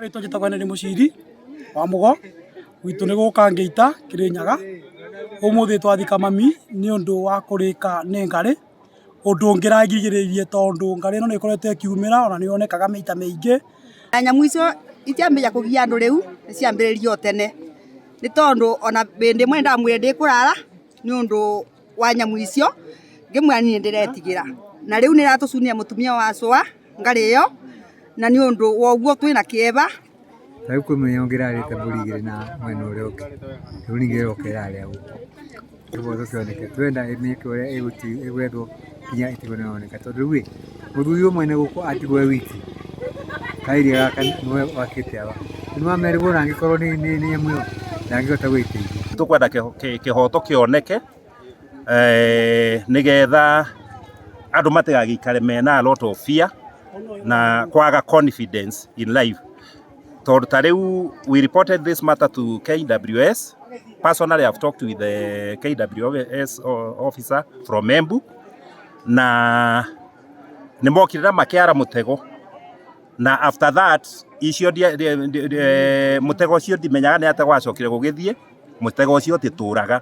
Rĩtwa njĩtagwo Henry Mũciri wa Mũgo, gwitũ nĩ gũka Ngĩita Kĩrĩnyaga, ũmũthĩ twathika mami nĩ ũndũ wa kũrĩka nĩ ngarĩ, ũndũ ũngĩragirĩrĩirie tondũ ngarĩ ĩno nĩ ĩkoretwo ĩkiumĩra ona nĩ yonekaga maita maingĩ. Na nyamũ icio itiambĩrĩria kũgia andũ rĩu, nĩ ciambĩrĩirie o tene, nĩ tondũ ona hĩndĩ ĩmwe nĩ ndamwĩrire ndikũrara nĩ ũndũ wa nyamũ icio, ngĩmwĩra niĩ nĩ ndĩretigĩra, na rĩu nĩ ĩratũcunire mũtumia wa cũa ngarĩ ĩyo, na nĩ ũndũ wa ũguo twĩna kĩeva. Tarĩu kwĩ mũthenya ũngĩ ĩrarĩte mbũri igĩrĩ na mwena ũrĩa ũngĩ, rĩu ningĩ ĩroka ĩrarĩa gũkũ. Kĩhoto kĩoneke, tũrenda ĩmenyeke ũrĩa ĩgwethwo nginya ĩtigwo nĩ yoneka, tondũ rĩu ĩ, mũthuri ũyũ mwene gũkũ atigwo e wiki, kaeria gaka nĩwe wakĩte haha, nĩ wamerwo ona angĩkorwo nĩ nyamũ ĩyo ndangĩhota gwĩteithia. Tũkwenda kĩhoto kĩoneke nĩgetha andũ matigagĩikare mena a lot of fear na kwaga confidence in life, tondũ ta rĩu we reported this matter to KWS. Personally, I've talked with the KWS officer from Embu, na nĩ mokire na makĩara mũtego, na after that icio mũtego ũcio ndimenyaga nĩ atĩa gwacokire gũgĩthiĩ mũtego ũcio ũtĩtũraga.